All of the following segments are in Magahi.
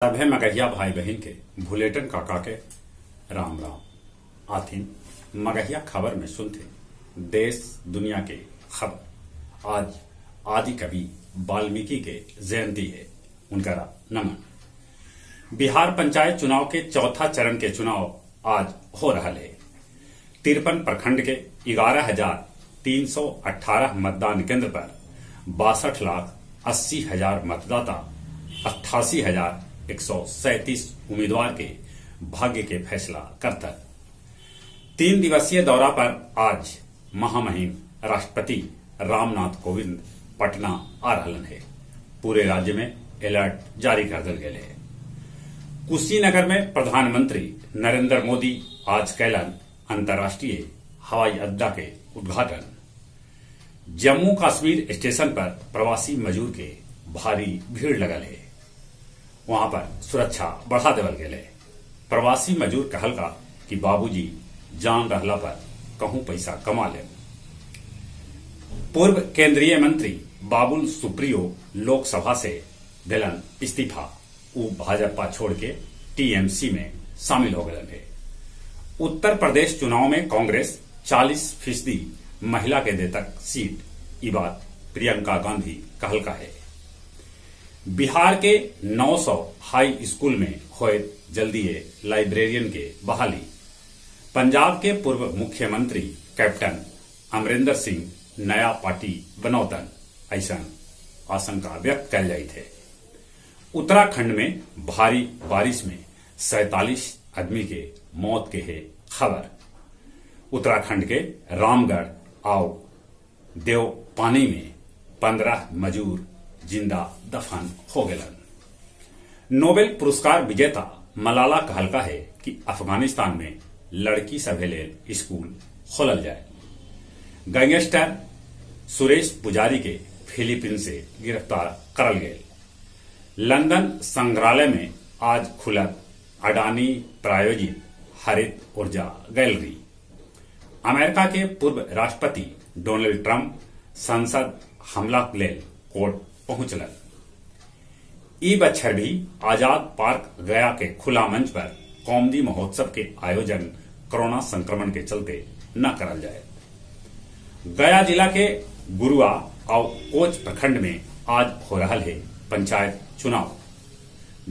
सभे मगहिया भाई बहिन के भुलेटन काका के राम राम। आथिन मगहिया खबर में सुनथिन देश दुनिया के खबर। आज आदि कवि वाल्मीकि के जयंती है, उनकरा नमन। बिहार पंचायत चुनाव के चौथा चरण के चुनाव आज हो रहा है। 53 प्रखंड के 11,318 मतदान केंद्र पर 62,80,000 मतदाता 88,137 उम्मीदवार के भाग्य के फैसला करता। 3 दिवसीय दौरा पर आज महामहिम राष्ट्रपति रामनाथ कोविंद पटना आ रहलन है। पूरे राज्य में अलर्ट जारी कर दिल गए है। कुशीनगर में प्रधानमंत्री नरेंद्र मोदी आज कैलन अंतर्राष्ट्रीय हवाई अड्डा के उद्घाटन। जम्मू कश्मीर स्टेशन पर प्रवासी मजदूर के भारी भीड़ लगल है। वहां पर सुरक्षा बढ़ा देवल गेल है। प्रवासी मजदूर कहल का कि बाबूजी जान रहला पर कहूं पैसा कमा ले। पूर्व केंद्रीय मंत्री बाबुल सुप्रियो लोकसभा से दिलन इस्तीफा। उ भाजपा छोड़ के टीएमसी में शामिल हो गए है। उत्तर प्रदेश चुनाव में कांग्रेस 40% महिला के दे तक सीट, ई बात प्रियंका गांधी कहलका है। बिहार के 900 हाई स्कूल में होए जल्दी लाइब्रेरियन के बहाली। पंजाब के पूर्व मुख्यमंत्री कैप्टन अमरिंदर सिंह नया पार्टी बनौतन, ऐसा आशंका व्यक्त कल जाती है। उत्तराखंड में भारी बारिश में 47 आदमी के मौत के है खबर। उत्तराखंड के रामगढ़ आओ देवपानी में 15 मजदूर जिंदा दफन हो गए। नोबेल पुरस्कार विजेता मलाला कहलका है कि अफगानिस्तान में लड़की सभे लेल स्कूल खोलल जाए। गैंगस्टर सुरेश पुजारी के फिलीपींस से गिरफ्तार करल गए। लंदन संग्रहालय में आज खुलत अडानी प्रायोजित हरित ऊर्जा गैलरी। अमेरिका के पूर्व राष्ट्रपति डोनाल्ड ट्रंप संसद हमला लेल कोर्ट पहुंचलन। ई बच्छर भी आजाद पार्क गया के खुला मंच पर कॉमेडी महोत्सव के आयोजन कोरोना संक्रमण के चलते न करल जाए। गया जिला के गुरुआ और कोच प्रखंड में आज हो रहा है पंचायत चुनाव।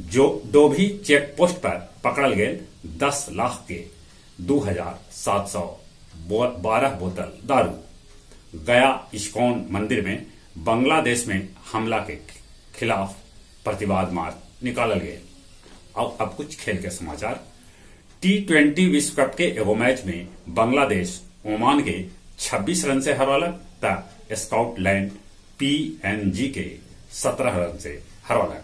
जो डोभी चेक पोस्ट पर पकड़ल गए 10 लाख के 2,712 बोतल दारू। गया इस्कॉन मंदिर में बांग्लादेश में हमला के खिलाफ प्रतिवाद मार्च निकालल गए। और अब कुछ खेल के समाचार। टी20 विश्व कप के एगो मैच में बांग्लादेश ओमान के 26 रन से हरौलक त स्कॉटलैंड पीएनजी के 17 रन से हरौलक।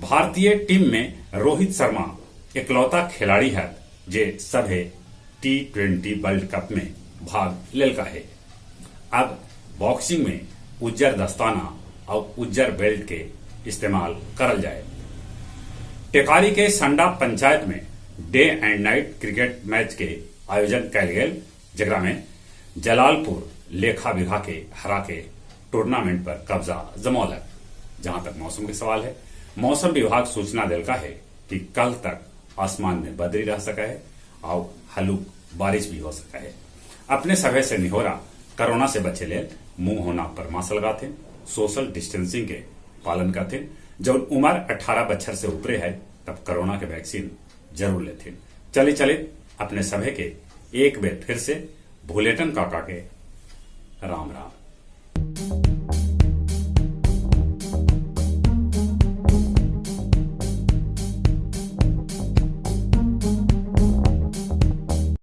भारतीय टीम में रोहित शर्मा इकलौता खिलाड़ी है जे सभे टी20 वर्ल्ड कप में भाग लेलका है। अब बॉक्सिंग में उज्जर दस्ताना और उज्जर बेल्ट के इस्तेमाल करल जाए। टेकारी के संडा पंचायत में day and night cricket match के आयोजन कैल गेल, जकरा में जलालपुर लेखा बिघा के हरा के टूर्नामेंट पर कब्जा जमौलक। जहां तक मौसम के सवाल है, मौसम विभाग सूचना दिलका है कि कल तक आसमान में बदरी रह सका है और हलुक बारिश भी हो सका है। अपने सभे से निहोरा कोरोना से बचे लेल मुंह होना पर मास्क लगाते, सोशल डिस्टेंसिंग के पालन करते। जब उम्र 18 बच्छर से ऊपरे है तब कोरोना के वैक्सीन जरूर लेते। चले चले अपने सभे के एक बेर फिर से भुलेटन काका के राम राम।